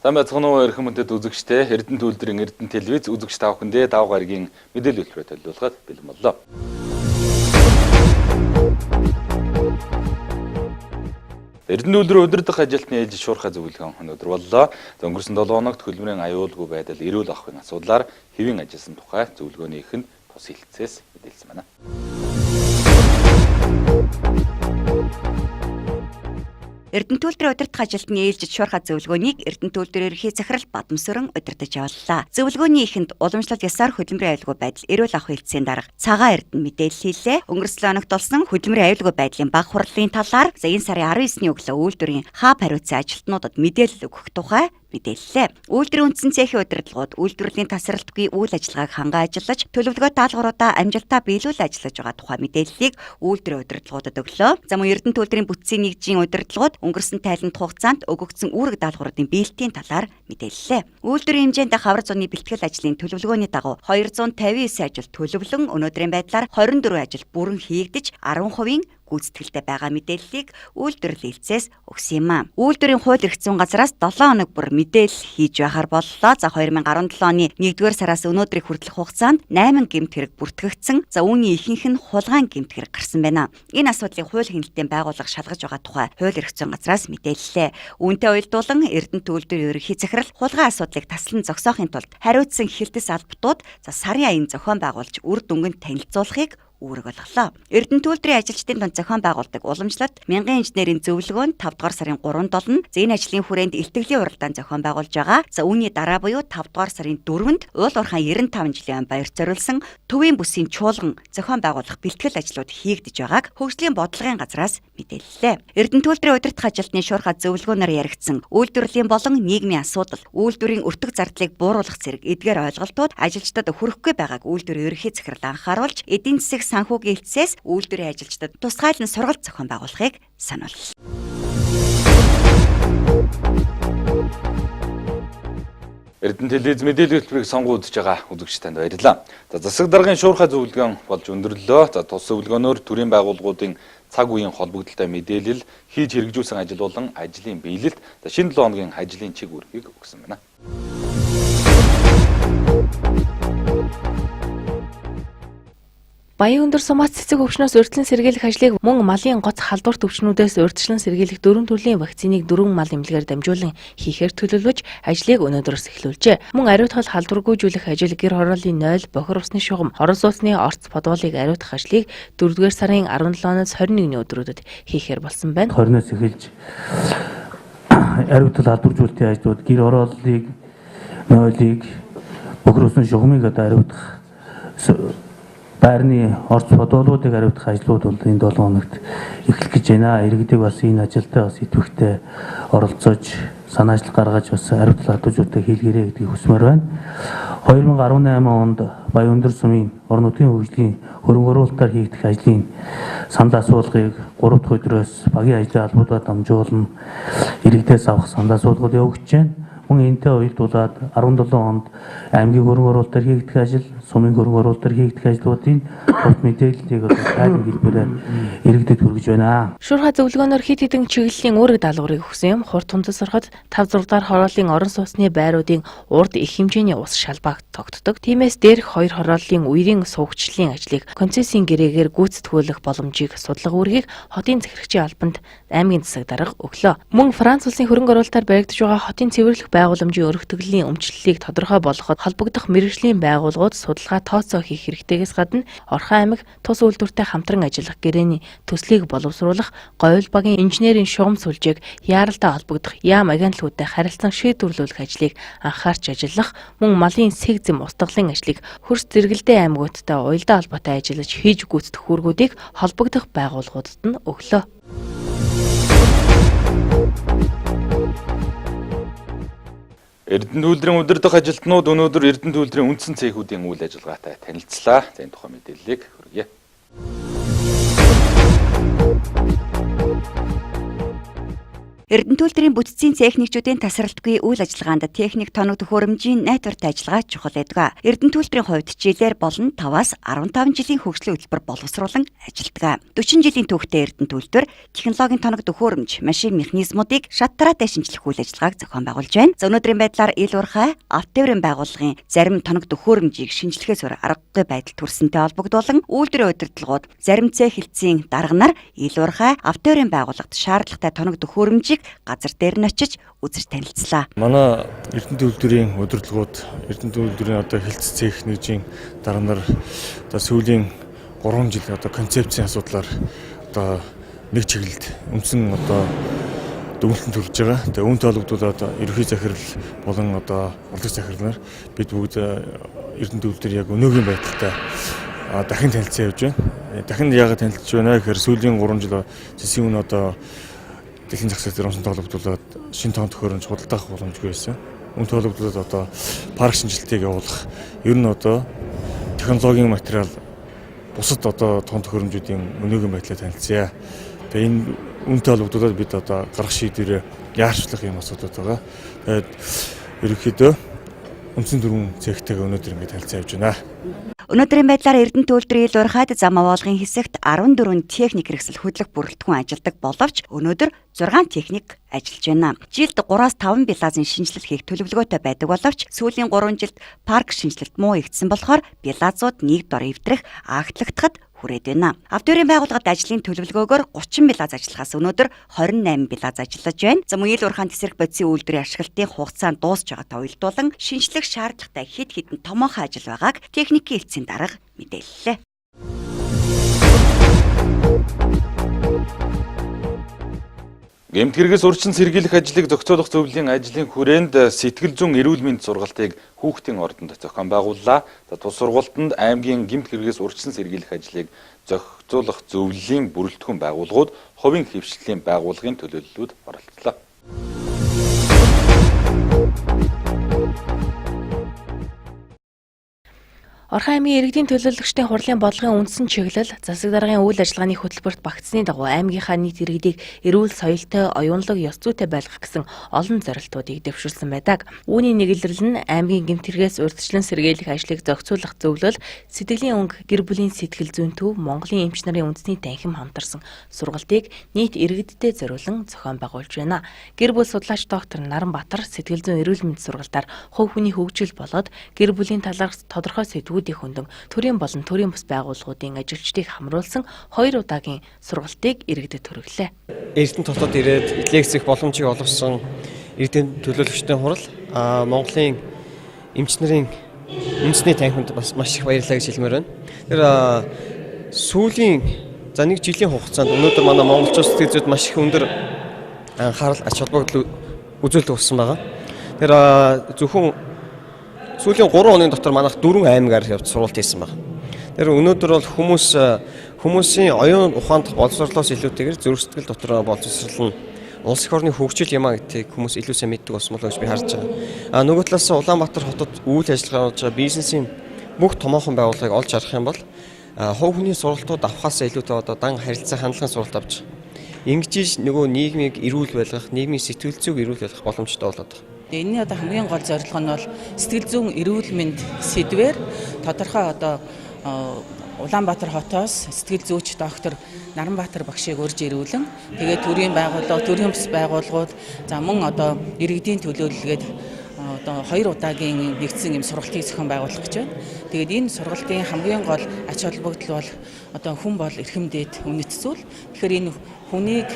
Сайн байцгаана уу эрхэм хүндэт үзэгчдээ. Эрдэнэ үйлдвэрийн Эрдэнэ телевиз үзэгч та бүхэндээ Дав гарагийн мэдээлэл хөтөлбөрөөр төлөвлөхөд бэлэн боллоо. Эрдэнэ үйлдвэрийн удирдах ажилтны ээлжид шуурхай зөвлөгөөн өнөөдөр боллоо. За өнгөрсөн 7 хоногт хөдөлмөрийн аюулгүй байдал эрүүл ахуйн асуудлаар хэвийн ажилласан тухай зөвлөгөөний эхэнд тус хилцээс мэдээлсэн байна. Эрдэнэ үйлдвэрийн удирдах ажилтны ээлжид шуурхай зөвлөгөөнийг Эрдэнэ үйлдвэрийн ерөнхий захирал Бадамсүрэн удирдах явууллаа. Зөвлөгөөний эхэнд уламжлал ёсоор хөдөлмөрийн аюулгүй байдал эрүүл ахуй хэлтсийн дарга Цагаан Эрдэнэ мэдээлэл хийлээ. Өнгөрсөн 7 хоногт болсон хөдөлмөрийн аюулгүй байдлын бага хурлын талаар за энэ сарын 19-ний өглөө үйлдвэрийн хаб хариуцсан ажилтнуудад мэдээлэл өгөх тухай мэдээллээ. Үйлдвэрийн үндсэн цехийн удирдлагууд үйлдвэрлэлийн тасралтгүй үйл ажиллагааг хангаа ажиллаж, төлөвлөгөө даалгавруудаа амжилттай биелүүл ажиллаж байгаа тухай мэдээллийг үйлдвэрийн удирдлагуудад өглөө. За мөн Эрдэнэ үйлдвэрийн бүтцийн нэгжийн удирдлагууд өнгөрсөн тайланд хугацаанд өгөгдсөн үүрэг даалгавруудын биелтийн талаар мэдээллээ. Үйлдвэрийн хэмжээнд хавар зуны бэлтгэл ажлын төлөвлөгөөний дагуу 259 ажил төлөвлөн өнөөдрийн байдлаар 24 ажил бүрэн хийгдэж 10%-ийн гүйцэтгэлтэй байгаа мэдээллийг үйлдвэрлэл хэлцээс өгсөн юм а. Үйлдвэрийн хууль эрх зүйн газраас 7 хоног бүр мэдээлэл хийж байхаар боллоо. За 2017 оны 1-р сараас өнөөдрийг хүртэлх хугацаанд 8 гэмт хэрэг бүртгэгдсэн. За үүний ихэнх нь хулгайн гэмт хэрэг гарсан байна. Энэ асуудлыг хууль хяналтын байгууллага шалгаж байгаа тухай хууль эрх зүйн газраас мэдээллээ. Үүнтэй уялдуулан Эрдэнэ үйлдвэрийн ерөнхий захирал хулгайн асуудлыг таслан зогсоохын тулд хариуцсан хилтэс албатууд за сарын аян зохион байгуулж үр дүнгэнд танилцуулахыг үүрэг болголоо. Эрдэнэ үйлдвэрийн ажилчдын дунд зохион байгуулдаг уламжлалт мянган инженерийн зөвлөгөө нь 5 дугаар сарын 3-нд болно. За энэ ажлын хүрээнд илтгэлийн уралдаан зохион байгуулж байгаа. За үүний дараа буюу 5 дугаар сарын 4-нд уул уурхайн 95 жилийн баяр зориулсан төвийн бүсийн чуулган зохион байгуулах бэлтгэл ажлууд хийгдэж байгааг хөгжлийн бодлогын газраас мэдээллээ. Эрдэнэ үйлдвэрийн удирдах ажилтны шуурхай зөвлөгөөнөөр яригдсан үйлдвэрлэлийн болон нийгмийн асуудал, үйлдвэрийн өртөг зардлыг бууруулах зэрэг эдгээр ойлголтууд ажилчдад хүрэхгүй байгааг үйлдвэрийн ерөнхий захирал анхааруулж эдийн засаг санхүүгийн хэлтсээс үйлдвэрийн ажилчдад тусгайлан сургалт зохион байгуулахыг санууллаа. Эрдэнэ телевиз мэдээлэл хөтөлбөрийг сонгон үзэж байгаа үзэгч танд баярлалаа. За засаг даргын шуурхай зөвлөгөөн болж өндөрлөө. За тус зөвлөгөөнөөр төрийн байгууллагуудын цаг үеийн холбогдлолтой мэдээлэл хийж хэрэгжүүлсэн ажил болон ажлын биелэлт за шинэ 7 хоногийн ажлын чиг үүргийг өгсөн байна. Баян өндөр сумаас цэцэг өвчнөөс урьдчилан сэргийлэх ажлыг мөн малын гоц халдварт өвчнүүдээс урьдчилан сэргийлэх дөрвөн төрлийн вакциныг дөрвөн мал эмнэлгээр дамжуулан хийхээр төлөвлөж ажлыг өнөөдрөөс эхлүүлжээ. Мөн ариутгал халдваргүйжүүлэх ажил гэр хорооллын 0, бохир усны шугам, орон сууцны орц подволыг ариутгах ажлыг 4-р сарын 17-наас 21-ний өдрүүдэд хийхээр болсон байна. 20-оос эхэлж ариутгал халдваржуулалтын ажлууд гэр хорооллыг 0-ыг бохир усны шугамыг одоо ариутгах байрны орц подволуудыг ариутгах ажлууд бол энэ 7 хоногт эхлэх гэж байна. Иргэдийг бас энэ ажилдаа бас идэвхтэй оролцож, санаачлал гаргаж бас ариутгал халдваржуулалтыг хийлгээрэй гэдгийг хүсмээр байна. 2018 онд Баян өндөр сумын орон нутгийн хөгжлийн хөрөнгө оруулалтаар хийгдэх ажлын санал асуулгыг 3 дахь өдрөөс багийн ажлын албадаар дамжуулан иргэдээс авах санал асуулгууд явагдаж байна. Мөн энэтэй уялдуулаад 17 онд аймгийн хөрөнгө оруулалтаар хийгдэх ажил, сумын хөрөнгө оруулалтаар хийгдэх ажлуудын хувьд мэдээллийг одоо тайлан хэлбэрээр иргэдэд хүргэж байна. Шуурхай зөвлөгөөнөөр хэд хэдэн чиглэлийн үүрэг даалгаврыг өгсөн юм. Хурд тунцас ороход 5 6 дахь хорооллын орон сууцны байруудын урд их хэмжээний ус шалбааг тогтдог. Тиймээс дээрх хоёр хорооллын үерийн суугчлалын ажлыг концессийн гэрээгээр гүйцэтгүүлэх боломжийг судлах үүргийг хотын захирагчийн албанд аймгийн засаг дарга өглөө. Мөн Франц улсын хөрөнгө оруулалтаар баригдаж байгаа хотын цэвэрлэх байгууламжийн өргөтгөлийн өмчлөлийг тодорхой болгоход холбогдох мэргэжлийн байгууллагууд судалгаа тооцоо хийх хэрэгтэйгээс гадна Орхон аймаг тус үйлдвэртэй хамтран ажиллах гэрээний төслийг боловсруулах, говьл багийн инженерийн шугам сүлжээг яаралтай холбогдох яам агентлагуудтай харилцан шийдвэрлүүлэх ажлыг анхаарч ажиллах, мөн малын сэг зэм устгалын ажлыг хөрс зэрэгэлдээ аймагуудтай уялдаа холбоотой ажиллаж хийж гүйцэтгэх үүргүүдийг холбогдох байгууллагуудад нь өглөө. Эрдэнэ үйлдвэрийн удирдах ажилтнууд өнөөдөр Эрдэнэ үйлдвэрийн үндсэн цехүүдийн үйл ажиллагаатай танилцлаа. За энэ тухай мэдээллийг хүргье. Эрдэнэ үйлдвэрийн бүтцийн техникчүүдийн тасралтгүй үйл ажиллагаанд техник тоног төхөөрөмжийн найдвартай ажиллагаа чухал байдаг. Эрдэнэ үйлдвэрийн хувьд жилээр болон 5-аас 15 жилийн хөгжлийн хөтөлбөр боловсруулан ажилладаг. 40 жилийн түүхтэй Эрдэнэ үйлдвэр технологийн тоног төхөөрөмж, машин механизмуудыг шат дараатай шинжлэх үйл ажиллагааг зохион байгуулж байна. За өнөөдрийн байдлаар ил уурхай автотээврийн байгууллагын зарим тоног төхөөрөмжийг шинжлэхээс өөр аргагүй байдал төрсөнтэй холбогдуулан үйлдвэрийн удирдлагууд зарим цех хэлтсийн дарга нар ил уурхай автотээврийн байгууллагад шаардлагатай тоног төхөөрөмжийг газар дээр нь очиж үзэж танилцлаа. Манай Эрдэнэ үйлдвэрийн удирдлагууд, Эрдэнэ үйлдвэрийн одоо хэлц цех нэгжийн дарга нар одоо сүүлийн 3 жил одоо концепцийн асуудлаар одоо нэг чиглэлд үндсэн одоо дүгнэлтэнд хүрж байгаа. Тэгээ үүнтэй холбогдуулаад ерөнхий захирал болон одоо урлаг захирал нар бид бүгд Эрдэнэ үйлдвэр яг өнөөгийн байдалтай дахин танилцсан явж байна. Дахин яагаад танилцж байна гэхээр сүүлийн 3 жил зэсийн үн одоо дэлхийн зах зээл дээр унсан холбогдуулаад шинэ тоон төхөөрөмж худалдаах боломжгүй байсан. Үүнтэй холбогдуулаад одоо парк шинжилтийг явуулах, ер нь одоо технологийн материал бусад одоо тоон төхөөрөмжүүдийн өнөөгийн байдлаа танилцъя. Тэгээ энэ үүнтэй холбогдуулаад бид одоо гаргах шийдвэрээ яарчлах юм асуудлууд байгаа. Тэгээд ерөнхийдөө үндсэн дөрвөн цехтэйгээ өнөөдөр ингээд танилцсан явж байна. Өнөөдрийн байдлаар Эрдэнэ үйлдвэрийн ил уурхайд зам овоолгын хэсэгт 14 техник хэрэгсэл хөдлөх бүрэлдэхүүн ажилладаг боловч өнөөдөр 6 техник ажиллаж байна. Жилд 3-5 белазын шинэчлэл хийх төлөвлөгөөтэй байдаг боловч сүүлийн 3 жилд парк шинэчлэлт муу ихтсэн болохоор белазууд нэг дор эвдрэх агтлагдахад хүрээд байна. Автоорын байгууллагад ажлын төлөвлөгөөгөөр 30 белаз ажиллахаас өнөөдөр 28 белаз ажиллаж байна. За мөн ил уурхайн тесрэх бодисын үйлдвэрийн ашиглалтын хугацаанд дуусч байгаатай уялдуулан шинжлэх шаардлагатай хэд хэдэн томоохон ажил байгааг техникийн хэлтсийн дарга мэдээллээ. Гэмт хэрэгээс урьдчилан сэргийлэх ажлыг зохицуулах зөвлөлийн ажлын хүрээнд сэтгэл зүйн эрүүл мэнд сургалтыг хүүхдийн ордонд зохион байгууллаа. За тус сургалтанд аймгийн гэмт хэрэгээс урьдчилан сэргийлэх ажлыг зохицуулах зөвлөлийн бүрэлдэхүүн байгууллагууд, хувийн хэвшлийн байгууллагын төлөөллүүд оролцлоо. Орхон аймгийн иргэдийн төлөөлөгчдийн хурлын бодлогын үндсэн чиглэл засаг даргын үйл ажиллагааны хөтөлбөрт багтсаны дагуу аймгийнхаа нийт иргэдийг эрүүл соёлтой, оюунлаг, ёс зүйтэй байлгах гэсэн олон зорилтуудыг дэвшүүлсэн байдаг. Үүний нэг илрэл нь аймгийн гэмт хэрэгээс урьдчилан сэргийлэх ажлыг зохицуулах зөвлөл, сэтгэлийн өнгө, гэр бүлийн сэтгэл зүйн төв, Монголын эмч нарын үндэсний танхим хамтарсан сургалтыг нийт иргэддээ зориулан зохион байгуулж байна. Гэр бүл судлаач доктор Наранбаатар сэтгэл зүйн эрүүл мэнд сургалтаар хувь хүний хөгжил болоод гэр бүлийн талаарх тодорхой сэдвүүдийг хөндөн төрийн болон төрийн бус байгууллагуудын ажилчдыг хамруулсан 2 удаагийн сургалтыг иргэдэд хүргэлээ. Эрдэнэ хотод ирээд лекц их боломжийг олгосон Эрдэнэ төлөөлөгчдийн хурал, Монголын эмч нарын үндэсний танхимд бас маш их баярлалаа гэж хэлмээр байна. Тэр сүүлийн за нэг жилийн хугацаанд өнөөдөр манай монголчууд сэтгэл зүйд маш их өндөр анхаарал ач холбогдол үзүүлдэг болсон байгаа. Тэр зөвхөн сүүлийн 3 хоногийн дотор манайх 4 аймгаар явж сургалт хийсэн байна. Тэр өнөөдөр бол хүмүүсийн оюун ухаанд боловсрлоос илүүтэйгээр зүрх сэтгэл дотор боловсрол нь улс их орны хөгжил юм а гэдгийг хүмүүс илүү сайн мэддэг болсон болоо гэж би харж байгаа. А нөгөө талаас Улаанбаатар хотод үйл ажиллагаа явуулж байгаа бизнесийн бүх томоохон байгууллагыг олж харах юм бол хувь хүний сургалтууд авахаас илүүтэй одоо дан харилцаа хандлагын сургалт авч байгаа. Ингэж нөгөө нийгмийг эрүүл байлгах, нийгмийн сэтгэл зүйг эрүүл байлгах боломжтой болоод байгаа. Энэний одоо хамгийн гол зорилго нь бол сэтгэл зүйн эрүүл мэнд сэдвээр тодорхой одоо Улаанбаатар хотоос сэтгэл зүйч доктор Наранбаатар багшийг урьж ирүүлэн тэгээд төрийн байгууллага, төрийн бус байгууллагууд за мөн одоо иргэдийн төлөөлөлгээд одоо 2 удаагийн нэгдсэн юм сургалтыг зохион байгуулах гэж байна. Тэгээд энэ сургалтын хамгийн гол ач холбогдол бол одоо хүн бол эрхэм дээд үнэт зүйл. Тэгэхээр энэ хүнийг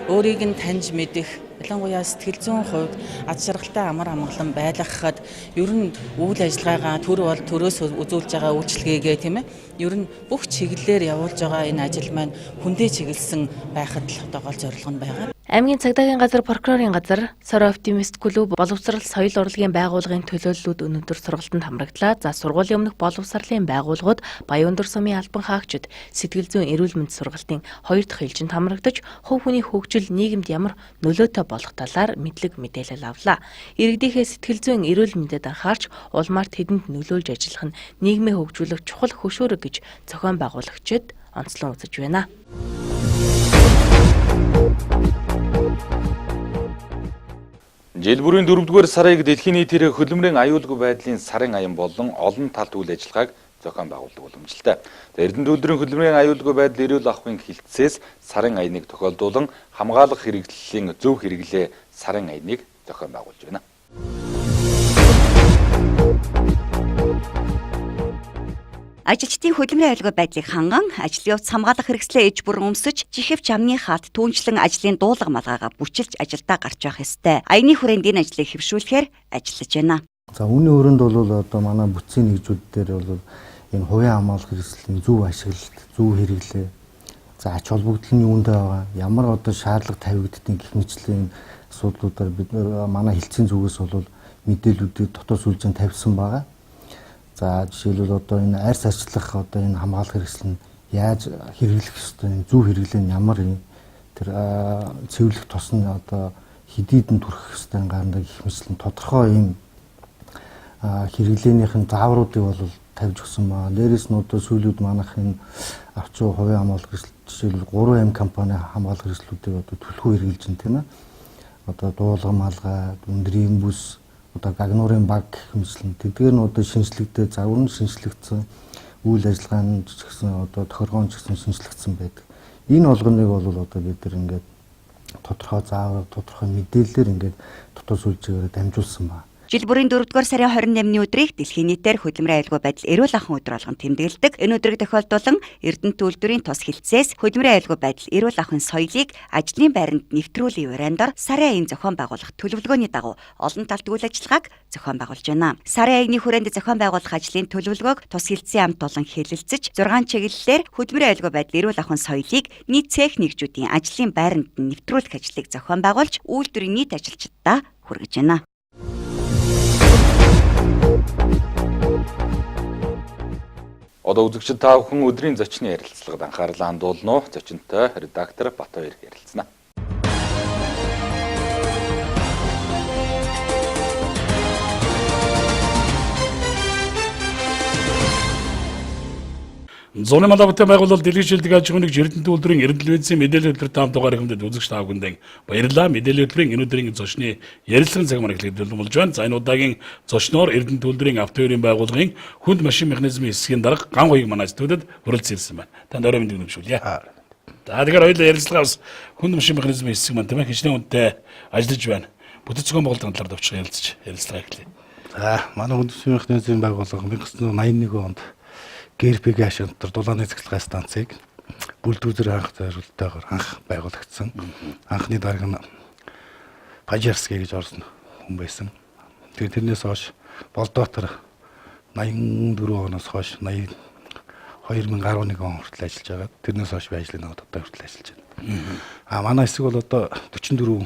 өөрийг нь таньж мэдэх, ялангуяа сэтгэл зүйн хувьд аз жаргалтай амар амгалан байлгахад ер нь үйл ажиллагаагаа төр бол төрөөс үзүүлж байгаа үйлчилгээгээ тийм ер нь бүх чиглэлээр явуулж байгаа энэ ажил маань хүндээ чиглэсэн байхад л одоо гол зорилго нь байгаа. Аймгийн цагдаагийн газар, прокурорын газар, Сор Оптимист клуб, боловсрал соёл урлагийн байгууллагын төлөөллүүд өнөөдөр сургалтанд хамрагдлаа. За сургуулийн өмнөх боловсролын байгууллагууд, Баян-Өндөр сумын албан хаагчид сэтгэл зүйн эрүүл мэнд сургалтын 2 дахь ээлжинд хамрагдаж, хувь хүний хөгжил нийгэмд ямар нөлөөтэй болох талаар мэдлэг мэдээлэл авлаа. Иргэдийнхээ сэтгэл зүйн эрүүл мэндэд анхаарч, улмаар тэдэнд нөлөөлж ажиллах нь нийгмээ хөгжүүлэх чухал хөшүүрэг гэж зохион байгуулагчид онцлон үзэж байна. Жил бүрийн 4-р сарыг дэлхийн нийтээр хөдөлмөрийн аюулгүй байдлын сарын аян болон олон талт үйл ажиллагааг зохион байгуулдаг уламжлалтай. Эрдэнэ төлбөрийн хөдөлмөрийн аюулгүй байдал эрүүл ахуйн хэлтсээс сарын аяныг тохиолдуулан хамгаалах хэрэглэлийн зөв хэрэглээ сарын аяныг зохион байгуулж байна. Ажилчдын хөдөлмөрийн аюулгүй байдлыг ханган, ажлын явц хамгаалах хэрэгслээ иж бүрэн өмсөж, чихэвч амны хаалт түүнчлэн ажлын дуулга малгайгаа бүчилж ажилдаа гарч явах ёстой. Аяны хүрээнд энэ ажлыг хэвшүүлэхээр ажиллаж байна. За үүний өрөөнд бол одоо манай бүтцийн нэгжүүд дээр бол энэ хувийн хамгаалах хэрэгслийн зөв ашиглалт, зөв хэрэглээ, за ач холбогдол нь юунд байгаа, ямар одоо шаардлага тавигддیں۔ гэх мэтчлийн асуудлуудаар бид манай хэлтсийн зүгээс бол мэдээллүүдийг дотоод сүлжээнд тавьсан байгаа. За жишээлбэл одоо энэ арьс арчлах одоо энэ хамгаалах хэрэгсэл нь яаж хэрэглэх ёстой, энэ зөв хэрэглээ нь ямар юм, тэр цэвэрлэх тус нь одоо хэдийд нь түрхэх ёстой гарна гэх мэтлэн тодорхой ийм хэрэглээнийх нь заавруудыг бол тавьж өгсөн ба. Дээрээс нь одоо сүүлүүд манайх энэ авч хувийн хамгаалах хэрэгсэл жишээлбэл 3M компани хамгаалах хэрэгслүүдийг одоо түлхүү хэрэглэж байна, тийм ээ. Одоо дуулга малгай, өндрийн бүс, одоо гагнуурын баг гэх мэтлэн тэдгээр нь одоо шинжлэгдээ загвар нь шинжлэгдсэн, үйл ажиллагаа нь ч гэсэн одоо тохиргоон ч гэсэн шинжлэгдсэн байдаг. Энэ болгоныг бол одоо бид нар ингээд тодорхой заавар, тодорхой мэдээллээр ингээд дотоод сүлжээгээр дамжуулсан ба. Жил бүрийн 4-р сарын 28-ны өдрийг дэлхийн нийтээр хөдөлмөрийн аюулгүй байдал эрүүл ахуйн өдөр болгон тэмдэглэдэг. Энэ өдрийг тохиолдуулан Эрдэнэт үйлдвэрийн тус хэлтсээс хөдөлмөрийн аюулгүй байдал эрүүл ахуйн соёлыг ажлын байранд нэвтрүүлэх вариантаар сарын аян зохион байгуулах төлөвлөгөөний дагуу олон талт үйл ажиллагааг зохион байгуулж байна. Сарын аяны хүрээнд зохион байгуулах ажлын төлөвлөгөөг тус хэлтсийн амт болон хэлэлцэж 6 чиглэлээр хөдөлмөрийн аюулгүй байдал эрүүл ахуйн соёлыг нийт цех нэгжүүдийн ажлын байранд нэвтрүүлэх ажлыг зохион байгуулж үйлдвэрийн нийт ажилчдаа хүргэж байна. Одоо үзэгчид та бүхэн өдрийн зочны ярилцлагад анхаарлаа хандуулна уу? Зочинтой редактор Батбаяр ярилцсана. Зуны малаатай байгуулалт дэлхийн шилдэг аж ахуйн нэгж Эрдэнэт үйлдвэрийн Эрдэнэ телевизийн мэдээлэл хөтөлбөр таам дугаар хэмдэд үзэгч та бүхэндээ баярлалаа. Мэдээлэл хөтөлбөрийн энэ өдрийн зочны ярилцлагын цаг маань эхлэх бэлэн болж байна. За энэ удаагийн зочноор Эрдэнэт үйлдвэрийн автоерийн байгууллагын хүнд машин механизмын хэсгийн дарга Ган Гоёг манай студид хүрэлцэн ирсэн байна. Танд орой мэндийг нэмшүүлье. За тэгэхээр хоёулаа ярилцлага бас хүнд машин механизмын хэсэг маань тийм ээ хичнээн үнэтэй ажиллаж байна. Бүтэц зохион байгуулалтын талаар товчхон ярилцж ярилцлага эхлэе. За манай хүнд машин механизмын байгууллага 1981 онд ГРПГ ашиг дотор дулааны цэцгэлгээ станцыг бүлдүүзэр анх зориултайгаар анх байгуулагдсан. Анхны дарга нь Пажарский гэж орсон хүн байсан. Тэгээд тэрнээс хойш Болдоотор 84 оноос хойш 80 2011 он хүртэл ажиллаж байгаа. Тэрнээс хойш би ажлын одоо хүртэл ажиллаж байна. А манай хэсэг бол одоо 44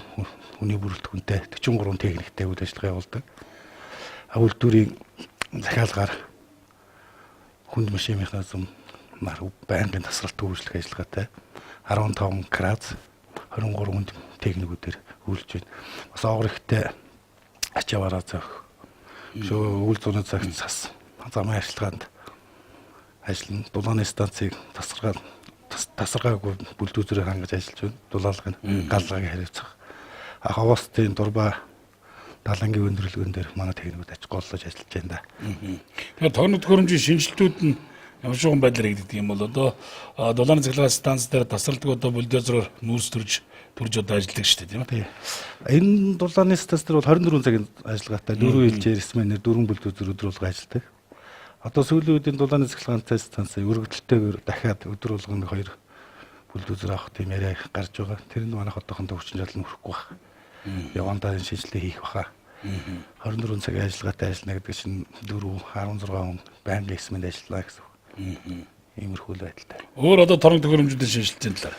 хүний бүрэлдэхүүнтэй 43 техниктэй үйл ажиллагаа явуулдаг. А үйлдвэрийн захиалгаар хүнд машин механизм байнгын тасралт үйлчлэх ажиллагаатай 15 краз 23 хүнд техникүүдээр үйлж байна. Бас овгор ихтэй ачаавараа зөөх. Шөө үйл зууны цагт цас замын ажиллагаанд ажиллана. Дулааны станцыг тасаргаагүй бүлдүүзрээр хангаж ажиллаж байна. Дулаалгын галлагыг хариуцах. Ховоостын дурбаа далангийн өндөрлөгөн дээр манай техникүүд аж голлож ажиллаж байна да. Тэгэхээр тогног төхөөрөмжийн шинжилтүүд нь ямар шугам байдлаар хийгддэг юм бол одоо дулааны цахилгаан станц дээр тасралтгүй одоо бульдозероор нүүрс төрж одоо ажилладаг шүү дээ, тийм ээ. Энэ дулааны станц дээр бол 24 цагийн ажиллагаатай 4 ээлжээр сменээр 4 бульдозер өдөр болго ажилладаг. Одоо сүүлийн үед энэ дулааны цахилгаан станцыг өргөдөлтөөр дахиад өдөр болгоно 2 бульдозер авах тийм яриа гарч байгаа. Тэр нь манайх одоохондоо хүчин чадал нь хүрэхгүй байх. Явандаа энэ шинжилгээ хийх баха. 24 цагийн ажиллагаатай ажиллана гэдэг чинь 4 16 хүн байнгын сменд ажиллана гэсэн үг. Иймэрхүү л байдалтай. Өөр одоо торог төхөөрөмжүүдийн шинжилтийн талаар.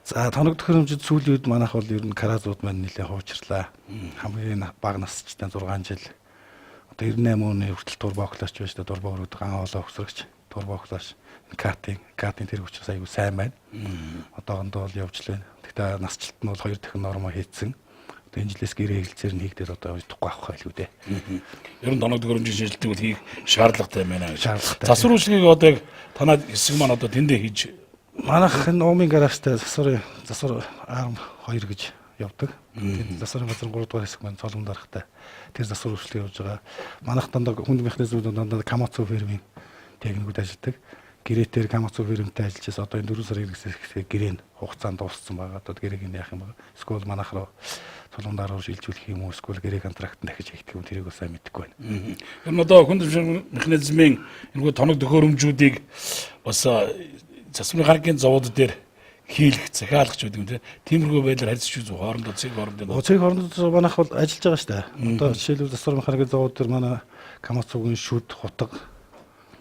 За тоног төхөөрөмжид сүүлийн үед манайх бол ер нь каразууд маань нэлээд хуучирлаа. Хамгийн бага насчтай 6 жил. Одоо 98 оны хүртэл турбоклаач байж та турбо өргөдөг ан хоолой өгсрөгч турбоклаач катын тэр учраас аягүй сайн байна. Одоохондоо бол явж л байна. Гэхдээ насжилт нь бол 2 дахин нормо хийцэн. Одоо энэ жилээс гэрээ хэлцээр нь хийгдээд одоо удахгүй авах байлгүй дээ. Ер нь тоног төхөөрөмжийн шинжилтийг бол хийх шаардлагатай юм байна. Шаардлагатай. Засвар үйлчилгээг одоо яг танай хэсэг маань одоо тэндээ хийж Манайх энэ Уумын гаражтай засвар 12 гэж явдаг. Тэр засварын газрын 3 дугаар хэсэг маань Цолгон даргатай тэр засвар үйлчлэг явж байгаа. Манайх дандаа хүнд механизмууд дандаа Камацу фирмийн техникүүд ажилладаг. Гэрээтэй Камацу фирмтэй ажиллаж байсан. Одоо энэ 4 сарын хэрэгсээ гэрээ нь хугацаанд дууссан байгаа. Одоо гэрээг нь яах юм бэ? Эсвэл манайх руу Цолгон дарга руу шилжүүлэх юм уу? Эсвэл гэрээ контракт дахиж хийх юм, тэрийг бас сайн мэдэхгүй байна. Ер нь одоо хүнд механизмын энэхүү тоног төхөөрөмжүүдийг бас засварын харгийн завууд дээр хийлэх, захиалах ч гэдэг юм те. Тиймэрхүү байдлаар харьцаж үзв хоорондоо цэг хоорондоо. Цэг хоорондоо манайх бол ажиллаж байгаа шүү дээ. Одоо жишээлбэл засвар механикийн завууд дээр манай Камацугийн шүд, хутга,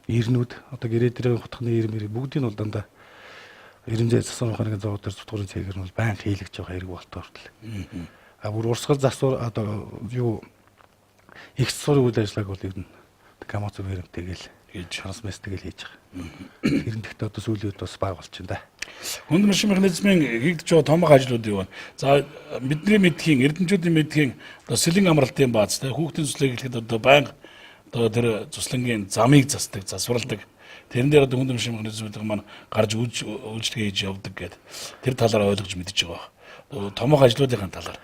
ирнүүд, одоо гэрээ дээр хутганы ирмэр бүгдийг нь бол дандаа Эрензээ засвар механикийн завууд дээр зүтгүүрийн цэгээр нь бол байнга хийлгэж байгаа хэрэг болтоо хүртэл. А бүр урсгал засвар одоо юу их засварын үйл ажиллагааг бол ер нь Камацу фирмтэйгээл хийж трансместэйгээл хийж байгаа. Тэр нь гэхдээ одоо сүүлийн үед бас бага болчихно да. Хүнд машин механизмын хийгдэж байгаа томог ажлууд юу вэ? За, бидний мэдхийн, эрдэмтдүүдийн мэдхийн одоо сэлэн амралтын бааз те хүүхдийн цуслыг хэлэхэд одоо байнга одоо тэр цуслангийн замыг засдаг, засварладаг. Тэрэн дээр одоо хүнд машин механизмын маань гарч үйлчлэгээ хийж явдаг гэд тэр талаар ойлгож мэдэж байгаа. Томог ажлуудын талаар.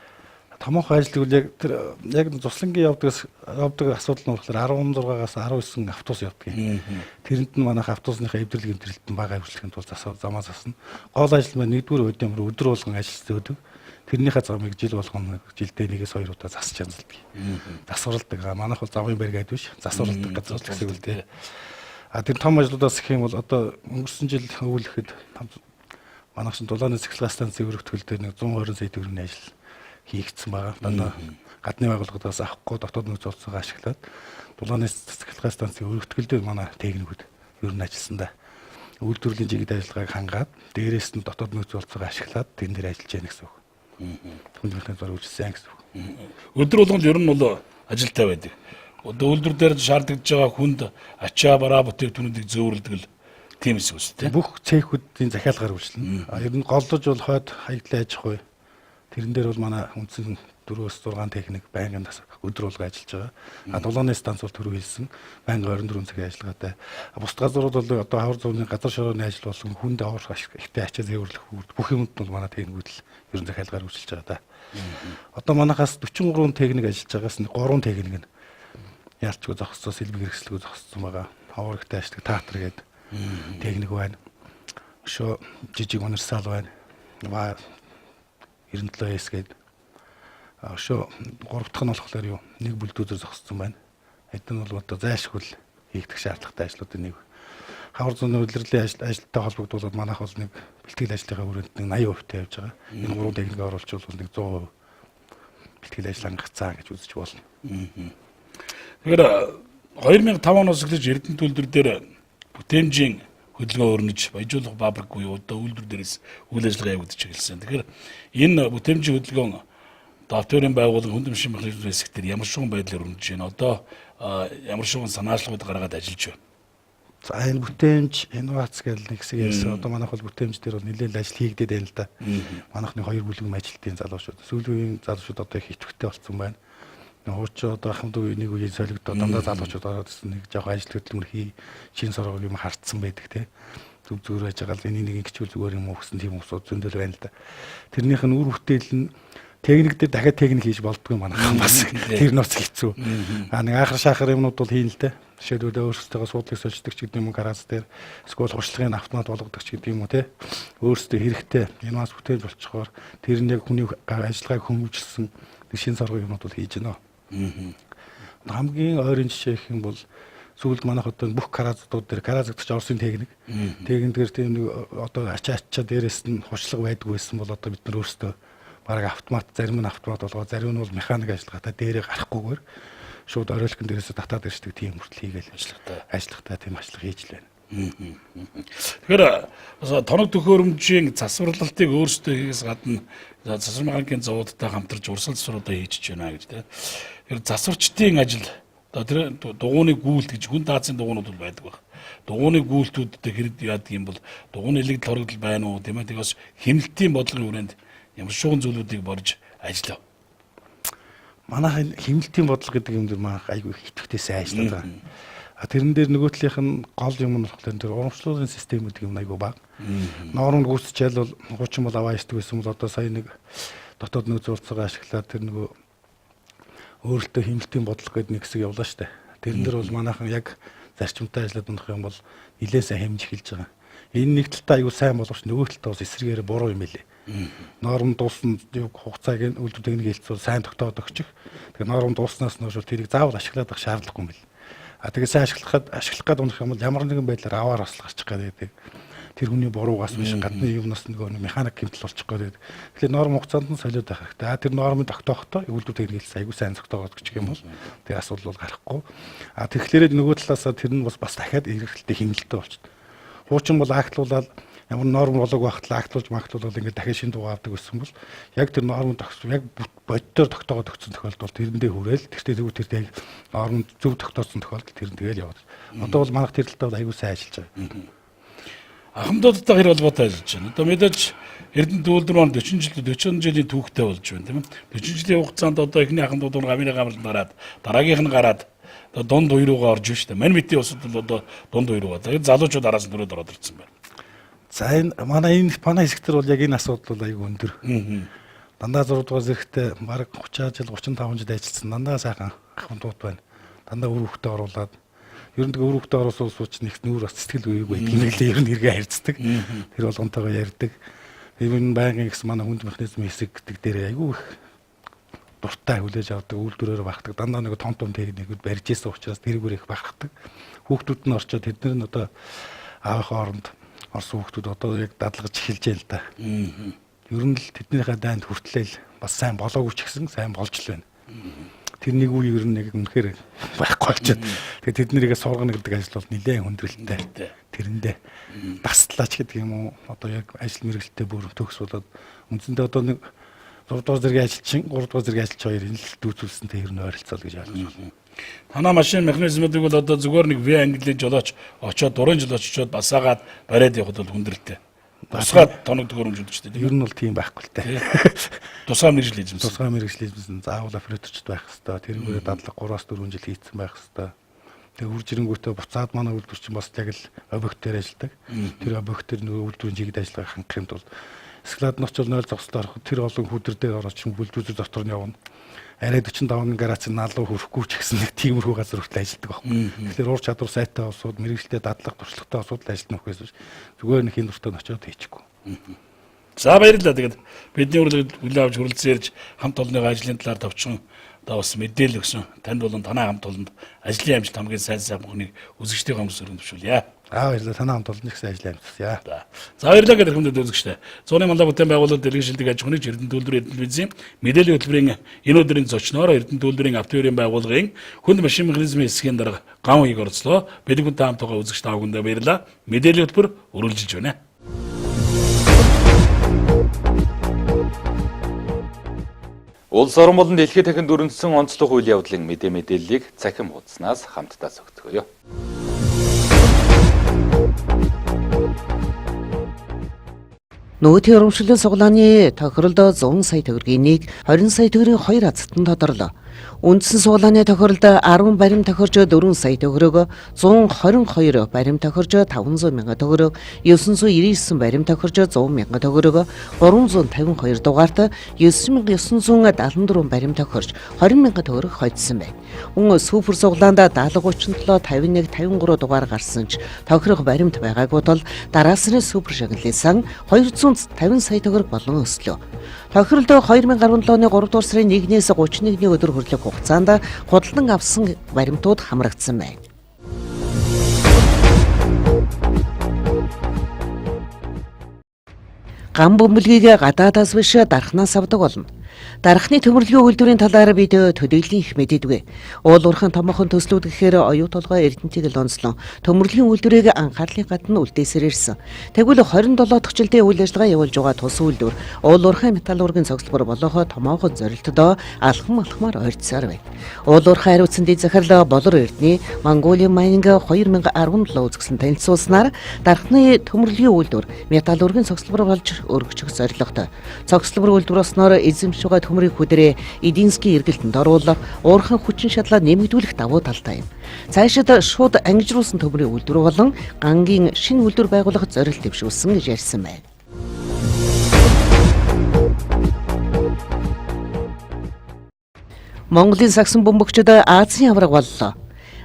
Томоохон ажил гэвэл яг тэр яг цуслангийн явдаг асуудал нь болохоор 16-аас 19 автобус явдаг юм. Тэрэнд нь манайх автобусныхаа эвдрэл гэмтрэлт нь бага авчлахын тулд замаа засна. Гол ажил маань нэгдүгээр өдөр өдөр болгон ажил зөөдөг. Тэрнийхээ замыг жил болгоно жилдээ 1-2 удаа засч янзалдаг. Засварладаг. Манайх бол замын барь гэдэг биш. Засварладаг газар гэсэн үг л дээ. А тэр том ажлуудаас гэх юм бол одоо өнгөрсөн жил өвлөхэд манайх чинь дулааны цэцлэг станцын өргөтгөл дээр нэг 120 сая төгрөгийн ажил хийгдсэн байгаа. Дандаа гадны байгууллагуудаас авахгүй дотоод нөөц болцоогоо ашиглаад дулааны цэцэрлэг станцын өргөтгөл дээр манай техникүүд ер нь ажилласан да. Үйлдвэрлэлийн жигд ажиллагааг хангаад дээрээс нь дотоод нөөц болцоогоо ашиглаад тэн дээр ажиллаж яах гэсэн үг. Хүнд механизм зар үйлчилсэн гэсэн үг. Өдөр болгонд ер нь бол ажилтай байдаг. Одоо үйлдвэр дээр шаардлагаж байгаа хүнд ачаа бараа бүтээгдэхүүнүүдийг зөөвөрлөдөг л тийм эсэх үст тийм. Бүх цехүүдийн захиалгаар үйлчилнэ. Ер нь голлож бол хойд хаягдлын аж ахуй. Тэрэн дээр бол манай үндсэн 4-6 техник байнгын өдөр болго ажиллаж байгаа. А дулааны станц бол түрүү хэлсэн байнга 24 цагийн ажиллагаатай. Бусд газрууд бол одоо хавар зууны газар шорооны ажил болон хүнд аврах ихтэй ачаа зээвэрлэх бүх юмд бол манай техникүүд л ерөн захиалгаар үйлчилж байгаа да. Одоо манайхаас 43 техник ажиллаж байгаас 3 техник нь ялчгүй зогссон, сэлбэг хэрэгслгүй зогссон байгаа. Хавар ихтэй ажилладаг таатар гэдэг техник байна. Өшөө жижиг универсал байна. 97S гээд өшөө 3 дахь нь болохоор юу нэг бүлдүүзэр зогссон байна. Эд нь бол одоо зайлшгүй хийгдэх шаардлагатай ажлуудын нэг. Хавар зууны удирдлын ажилтай холбогдуулаад манайх бол нэг бэлтгэл ажлынхаа хүрээнд нэг 80% тавьж байгаа. Энэ гурван техник оруулж бол нэг 100% бэлтгэл ажил хангацсан гэж үзэж болно. Тэгэхээр 2005 оноос эхлэж Эрдэнэт үйлдвэр дээр бүтээмжийн хөдөлгөөн өрнөж баяжуулах фабрик буюу одоо үйлдвэр дээрээс үйл ажиллагаа явагдаж эхэлсэн. Тэгэхээр энэ бүтээмжийн хөдөлгөөн авторын байгууллага хүнд машин механизм хэсэг дээр ямар шугам байдлаар өрнөж байна? Одоо ямар шугам санаачлагууд гаргаад ажиллаж байна? За, энэ бүтээмж инновац гэл нэг хэсэг ярьсан. Одоо манайх бол бүтээмж дээр бол нэлээд ажил хийгдээд байна л да. Манайх нэг хоёр бүлэг ажилтны залуучууд. Сүүлийн үеийн залуучууд одоо их идэвхтэй болсон байна. Хуучин одоо ахмад үе нэг үеийн солигдоо дандаа залуучууд ороод ирсэн, нэг жоох ажил хөдөлмөр хий шин соргог юм хардсан байдаг те. Зүг зүгээр байж байгаа л энийг нэг ингэчүүл зүгээр юм уу гэсэн тийм хүмүүсүүд зөндөл байна л да. Тэрнийх нь үр бүтээл нь техник дээр дахиад техник хийж болдгоо манайхан бас тэр нууц хэцүү. А нэг анхар шахар юмнууд бол хийн л дээ. Жишээлбэл өөрсдөө суудлыг сольждаг ч гэдэг юм уу гараж дээр эсвэл туршлагын автомат болгодог ч гэдэг юм уу те. Өөрсдөө хэрэгтэй инновац бүтээл болчихоор тэр нь яг хүний ажиллагааг хөнгөвжлөсөн нэг шин соргог юмнууд бол хийж гэнэ. Хамгийн ойрын жишээ гэх юм бол сүүлд манайх одоо бүх каразууд дээр караз гэдэг чинь Оросын техник. Техник дээр тийм нэг одоо ачаа ачаа дээрээс нь хушлага байдгүй байсан бол одоо бид нар өөрсдөө бараг автомат, зарим нь автомат болгоо, зарим нь бол механик ажиллагаатай дээрээ гарахгүйгээр шууд оройлкон дээрээсээ татаад ирждэг тийм хүртэл хийгээл ажиллагтай тийм ажиллага хийж л байна. Тэгэхээр бас тоног төхөөрөмжийн засварлалтыг өөрсдөө хийхээс гадна засвар механикийн завуудтай хамтарч урсгал засваруудаа хийж байна гэж тийм. Тэгэхээр засварчдын ажил одоо тэр дугууны гүйлт гэж хүн даацын дугуйнууд бол байдаг байх. Дугууны гүйлтүүдтэй хэрэг яадаг юм бол дугууны илэгдэл хоригдол байна уу тийм ээ. Тэгээ бас хэмнэлтийн бодлогын хүрээнд ямар шугам зүйлүүдийг борж ажиллав. Манайх хэмнэлтийн бодлого гэдэг юм дээр манайх айгүй их идэвхтэй сайн ажиллаад байгаа. А тэрэн дээр нөгөө талынх нь гол юм нь болохоор тэр урамшлуулгын систем гэдэг юм айгүй бага. Нормд гүйцэтгэл бол хуучин бол аваа хийдэг байсан бол одоо сая нэг Дотоод нөөц уулцгаа ашиглаад тэр нөгөө өөрөлтөө хэмнэлтийн бодлого гэдэг нэг хэсэг явлаа штэ. Тэрэн дээр бол манайхан яг зарчимтай ажиллаад унах юм бол нилээ сайн хэмжих хэлж байгаа. Энэ нэг талдаа аюу сайн боловч нөгөө талдаа бас эсрэгээр буруу юм билээ. Норм дууссан хугацааг нь үйлдвэр техник хэлцүүр сайн тогтооод өгчих. Тэгээ норм дууснаас нь хойш тэрийг заавал ашиглаад байх шаардлагагүй юм бэл. А тэгээ сайн ашиглах гээд унах юм бол ямар нэгэн байдлаар аваар осол гарчих гээд байдаг. Тэр хүний буруугаас биш гадны юмнаас нөгөө механик гэмтэл болчих гээд байдаг. Тэгэхээр норм хугацаанд нь солиод байх хэрэгтэй. А тэр нормыг тогтоохтой үйлдвэр техник хэлц аягүй сайн тогтоогоод гэх юм бол тэгээ асуудал бол гарахгүй. А тэгэхээр нөгөө талаасаа тэр нь бас дахиад эргэлттэй хэмнэлттэй болчихдог. Хуучин бол актлуулаад ямар норм болоог байхад актлуулж мактлуулаад ингээд дахиад шинэ дугаар авдаг гэсэн бол яг тэр норм тогтсон яг боддоор тогтоогоод өгсөн тохиолдол тэрэндээ хүрээл тэртээ зөв тэр яг норм зөв тогтоосон тохиолдол тэр нь тэгэл яваад. Одоо бол манайх тэр талдаа бол аягүй сайн ажиллаж байгаа. Ахмадуудтай хэр холбоотой ажиллаж байна. Одоо мэдээж Эрдэнэт үйлдвэр маань 40 жилийн түүхтэй болж байна, тийм ээ. 40 жилийн хугацаанд одоо эхний ахмадууд нь гавьны гамралд гараад дараагийнх нь гараад одоо дунд үе рүүгээ орж шүү дээ. Мань мэдээ улсад бол одоо дунд үе рүүгээ. Тэгээд залуучууд араас нь төрөөд ороод ирсэн байна. За энэ манай хэсэгтэр бол яг энэ асуудал бол аягүй өндөр. Дандаа 6 дугаар зэрэгтээ бараг 30 жил 35 жил ажилласан дандаа сайхан ахмадууд байна. Дандаа үр хөвгтөө оруулаад ер нь тэгээ үр хөвгтөө оруулсан улсууд чинь их нүүр бас сэтгэл үеиг байдаг юм лээ ер нь эргээ харьцдаг. Тэр болгонтойгоо ярьдаг. Тэр нь байнгын гэсэн манай хүнд механизм хэсэг гэдэг дээр аягүй их дуртай хүлээж авдаг, үйлдвэрээр багтдаг. Дандаа нэг том том техникүүд барьж исэн учраас тэрүүгээр их багтдаг. Хүүхдүүд нь орчоод тэд нар нь одоо аавынхаа оронд орсон хүүхдүүд одоо яг дадлагж эхэлж байна л да. Ер нь л тэднийхээ дайнд хүртлээл бас сайн болоогүй ч гэсэн сайн болж л байна. Тэр нэг үе ер нь яг үнэхээр байхгүй болчиход. Тэгээ тэд нарийгээ сургана гэдэг ажил бол нэлээд хүндрэлтэй. Тэрэндээ дастлаач гэдэг юм уу одоо яг ажил мэргэжилтэд бүр төгс болоод үндсэндээ одоо нэг 6 дугаар зэргийн ажилчин 3 дугаар зэргийн ажилч хоёр энэ л дүүцүүлсэнтэй ер нь ойролцоол гэж ойлгож байна. Танаа машин механизмуудыг бол одоо зүгээр нэг V английн жолооч очоод 3 жил очоод басаагаад бариад явхад бол хүндрэлтэй. Тусгай тоног төхөөрөмж шүү дээ. Ер нь бол тийм байхгүй л дээ. Тусгай мэргэжил эзэмсэн. Тусгай мэргэжил эзэмсэн. Заавал операторчд байх хэвээр. Тэрүүгээр дадлага 3-4 жил хийцэн байх хэвээр. Тэгээ үрж ирэнгүүтээ буцаад манай үйлдвэр чинь бас яг л объектээр ажилладаг. Тэр объектээр нөгөө үйлдвэрийн чиглэл ажиллагаа хангах юм тулд склад нь очил 0 зогсолт орох тэр олон хүдэр дээр ороод чинь бүлдүүзэр дотор нь явна. Арай 45 гараац налуу хүрэхгүй ч гэсэн нэг тиймэрхүү газар хүртэл ажилладаг байхгүй. Тэгэхээр ур чадвар сайтай улсууд мэргэжилтэд дадлага туршлагатай улсууд л ажиллана гэхээс биш зүгээр нэг хин дуртай очиод хийчихгүй. За баярлалаа. Тэгээд бидний урилгыг хүлээн авч хүрэлцэн ирж хамт олонныхоо ажлын талаар товчхон одоо бас мэдээлэл өгсөн. Танд болон танай хамт олонд ажлын амжилт хамгийн сайн сайн бүхнийг үзэгчдийн хүмүүст өргөмжүүлье. Аа баярлалаа. Танай хамт олонд их сайн ажлын амжилт хүсье. За баярлалаа гэдэг хүндэт үзэгчдээ. Зуны мандаа бүтээн байгуулалт дэлгэн шилдэг аж ахуйн нэгж Эрдэнэт үйлдвэр Эрдэнэ телевизийн мэдээллийн хөтөлбөрийн энэ өдрийн зочноор Эрдэнэт үйлдвэрийн автоерийн байгууллагын хүнд машин механизмын хэсгийн дарга Ган уйг оролцлоо. Бидний хүнтэй хамт байгаа үзэгч та бүхэндээ баярлалаа. Мэдээллийн хөтөлбөр үргэлжилж байна. Улс орон болон дэлхийд дахин дүрнэсэн онцлог үйл явдлын мэдээ мэдээллийг цахим хуудаснаас хамтдаа сөгтгөөе. Нөөтийн урамшлын суглааны тохиролд 100 сая төгрөгийн нэг 20 сая төгрөгийн хоёр азтан тодорлоо. Үндсэн суглааны тохиролд 10 барим тохирж 4 сая төгрөг, 122 барим тохирж 500 мянган төгрөг, 999 барим тохирж 100 мянган төгрөг, 352 дугаарт 9974 барим тохирж 20 мянган төгрөг хоцсон байна. Мөн супер суглаанд 70 37 51 53 дугаар гарсан ч тохирох баримт байгаагүй тул дараа сарын супер шагналын сан 250 сая төгрөг болон өслөө. Тохиролд 2017 оны 3 дугаар сарын 1-ээс 31-ний өдөр хүртэлх хугацаанд худалдан авсан баримтууд хамрагдсан байна. Гам бөмбөлгийг гадаадаас биш дархнаас авдаг болно. Дархны төмөрлөгийн үйлдвэрийн талаар бид төдийлөн их мэддэггүй. Уул уурхайн томоохон төслүүд гэхээр оюу толгой Эрдэнэтийг л онцлон төмөрлөгийн үйлдвэрийг анхаарлын гадна үлдээсээр ирсэн. Тэгвэл 27 дахь жилдээ үйл ажиллагаа явуулж байгаа тус үйлдвэр уул уурхайн металлургийн цогцлбор болохоо томоохон зорилтдоо алхам алхмаар ойртсоор байна. Уул уурхайн хариуцсан дэд захирал Болор Эрдэнэ Mongolian Mining 2017 үзэсгэлэн танилцуулснаар дархны төмөрлөгийн үйлдвэр металлургийн цогцлбор болж өргөжих зорилготой. Цогцлбор үйлдвэр болсноор эзэмшиж байгаа төмрийг хүдрээ эдийн засгийн эргэлтэнд оруулах, уурхайн хүчин чадлаа нэмэгдүүлэх давуу талтай юм. Цаашид шууд ангижруулсан төмрийн үйлдвэр болон гангийн шинэ үйлдвэр байгуулах зорилт дэвшүүлсэн гэж ярьсан байна. Монголын сагсан бөмбөгчд Азийн аварга боллоо.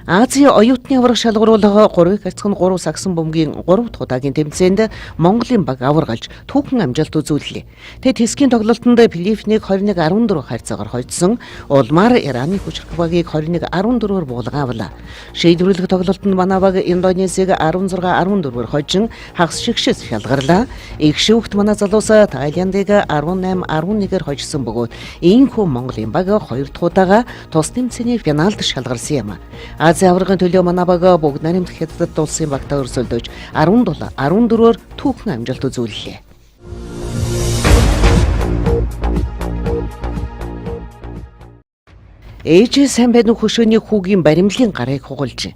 Азийн оюутны аварга шалгаруулга 3-1 3 сагсан бөмбөгийн 3 дахь удаагийн тэмцээнд Монголын баг аваргалж түүхэн амжилт үзүүллээ. Тэд хэсгийн тоглолтод Филиппинийг 21-14 харьцаагаар хожсон, улмаар Ираны хүчирхэг багийг 21-14-оор буулган авлаа. Шийдвэрлэх тоглолтод манай баг Индонезийг 16-14-оор хожин хагас шигшээс шалгарлаа. Их шүүхт манай залуус Таиландыг 18-11-ээр хожсон бөгөөд ийнхүү Монголын баг 2 дахь удаага тус тэмцээний финалд шалгарсан юм. Азийн аваргын төлөө манай баг бүгд наримт Хятадд улсын багтаа өрсөлдөж 17-14-оор түүхэн амжилт үзүүллээ. Ээжээ сайн байна уу хөшөөний хүүгийн баримлын гарыг хугалж.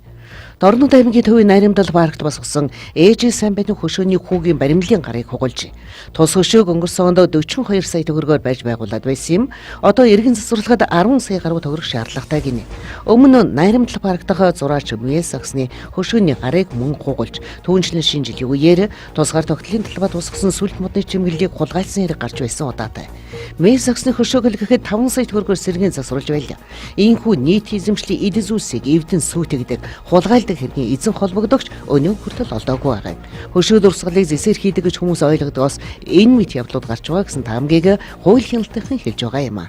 Дорнод аймгийн төвийн Наримдал паркт босгосон ээжээ сайн байна уу хөшөөний хүүгийн баримлын гарыг хугалж. Тус хөшөөг өнгөрсөн онд 42 сая төгрөгөөр барьж байгуулад байсан юм. Одоо эргэн засварлахад 10 сая гаруй төгрөг шаардлагатай гинэ. Өмнө нь Наримдал парк дахь зураач Мэс агсны хөшөөний гарыг мөн хугалж, түүнчлэн шинэ жилийн үеэр тусгаар тогтлын талбай тусгасан сүлд модны чимэглэлийг хулгайлсан хэрэг гарч байсан удаатай. Мэс агсны хөшөөг л гэхэд 5 сая төгрөгөөр сэргийн засварлаж байлаа. Ийхүү нийт эзэмшлийн эд зүйлсийг эвдэн сүйтгэдэг, хулгайлдаг хэргийн эзэн холбогдогч өнөө хүртэл олдоогүй байгаа юм. Хөшөө дурсгалыг зэсээр хийдэг гэж хүмүүс ойлгодгоос энэ мэт явдлууд гарч байгаа гэсэн таамгийг хууль хяналтынхан хэлж байгаа юм а.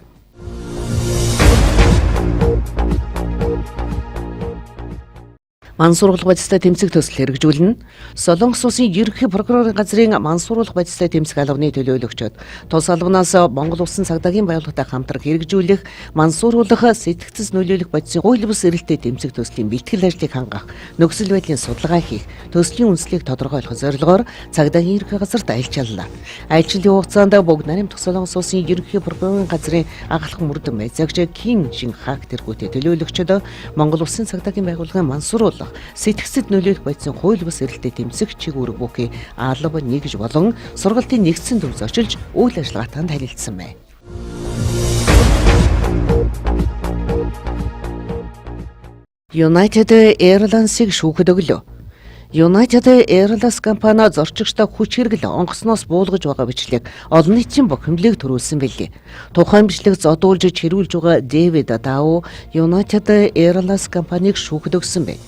Мансууруулах бодистой тэмцэх төсөл хэрэгжүүлнэ. Солонгос улсын ерөнхий прокурорын газрын мансууруулах бодистой тэмцэх албаны төлөөлөгчид тус албанаас Монгол улсын цагдаагийн байгууллагатай хамтран хэрэгжүүлэх мансууруулах сэтгэгцэс нөлөөлөх бодисын хууль бус эрэлттэй тэмцэх төслийн бэлтгэл ажлыг хангах, нөхцөл байдлын судалгаа хийх, төслийн үндслийг тодорхойлох зорилгоор цагдаагийн ерөнхий газарт айлчааллаа. Айлчлалын хугацаанд бүгд наримт Солонгос улсын ерөнхий прокурорын газрын агалах мөрдөн майзагч Ким Жин Хак тэргүүтээ төлөөлөгчид Монгол улсын цагдаагийн байгууллагын мансууруулах сэтгцэд нөлөөлөх бодисын хууль бус эрэлттэй тэмцэх чиг үүрэг бүхий алба нэгж болон сургалтын нэгдсэн төв зочилж үйл ажиллагаатаа танилцсан байна. United Airlines-ыг шүүхэд өглөө. United Airlines компани зорчигчтой хүч хэрэгэл онгоцноос буулгаж байгаа бичлэг олон нийтийн бухимдлыг төрүүлсэн билээ. Тухайн бичлэг зодуулж чирүүлж байгаа Дэвид Дау United Airlines компанийг шүүхэд өгсөн байна.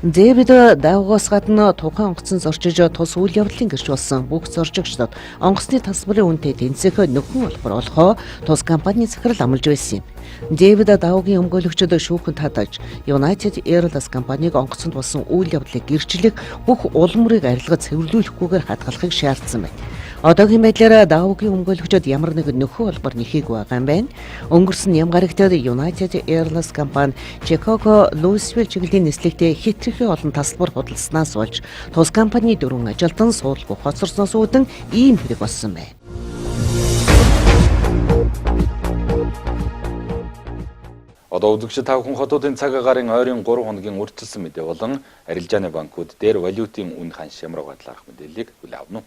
Дэвид Даугаас гадна тухайн онгоцон зорчиж тус үйл явдлын гэрч болсон бүх зорчигчдод онгоцны тасалбарын үнэтэй тэнцэх нөхөн олбор олохоо тус компанийн захирал амлаж байсан юм. Дэвид Даугийн өмгөөлөгчд шүүхэн татаж United Airlines компанийг онгоцонд болсон үйл явдлыг гэрчлэх бүх улам мөрийг арилгаж цэвэрлүүлэхгүйгээр хадгалахыг шаардсан байна. Одоогийн байдлаар Даугийн өмгөөлөгчд ямар нэгэн нөхөн олбор нэхийг байгаа юм байна. Өнгөрсөн ням гарагт United Airlines компани Чикаго Луисвилл чиглэлийн нислэгтээ хэтэрхий олон тасалбар худалдсанаас болж тус компани дөрвөн ажилтан суулгүй хоцорсноос үүдэн ийм хэрэг болсон байна. Одоо үзэгчид та бүхэн хотуудын цаг агаарын ойрын 3 хоногийн урьдчилсан мэдээ болон арилжааны банкуд дээр валютын үн ханш ямар байгаа талаарх мэдээллийг хүлээн авна.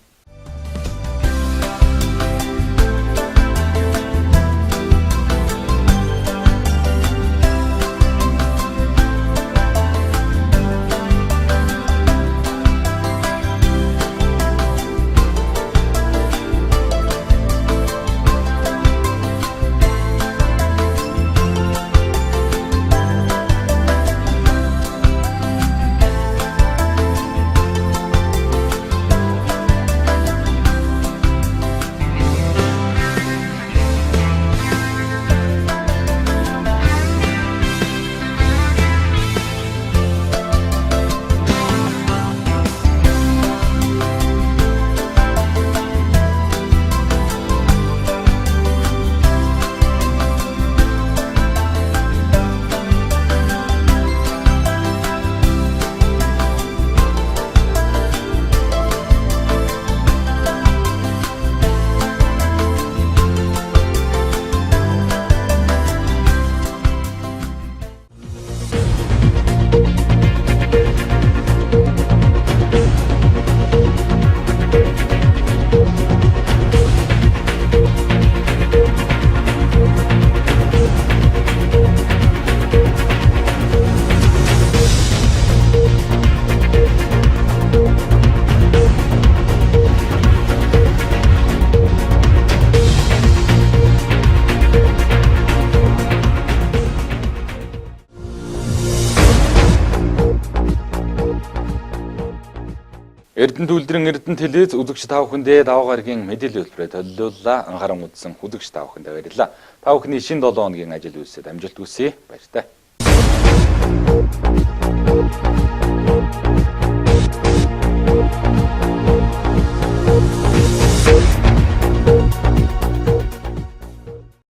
Эрдэнэ үйлдвэрийн Эрдэнэ телевиз үзэгч та бүхэндээ даваа гарагийн мэдээлэл хөтөлбөрөөр төлөвлөлөө. Анхааран үзсэн үзэгч та бүхэндээ баярлалаа. Та бүхний шинэ 7 хоногийн ажил үйлсэд амжилт хүсье. Баяртай.